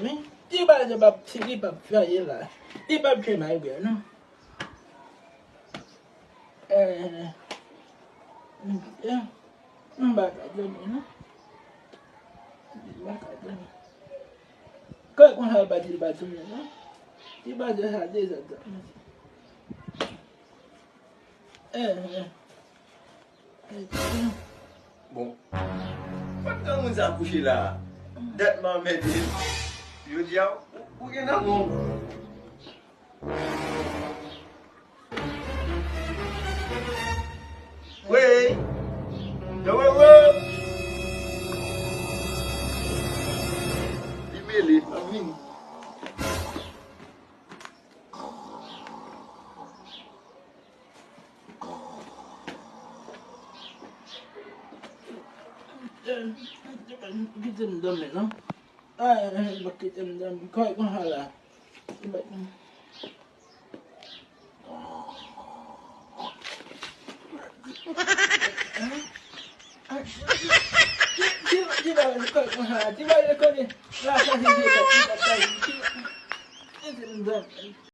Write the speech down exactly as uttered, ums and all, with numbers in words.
Wi, ti baz yo p ap, ti li p ap fè anyen la. Li p ap jwe Maybert non. Eh, eh, eh. M pa ka dòmi non. M pa ka dòmi. Kòk konsa pa di l pa dòmi non. Li pa di sa de zòt dòmi. Eh, eh. Bon. Kot granmoun sa kouche la? Dat m anmède l. Jodi a, ou, ou gen nan men w. Wey! Yo, wo, wo! Li mele, anmwey. Kite m dòmi non. Ay, pa kite m dòmi. Kòk konsa la. Ti, ti, ti, ti, kòk konsa la. Ti, ti, kòk konsa la. Kite m dòmi.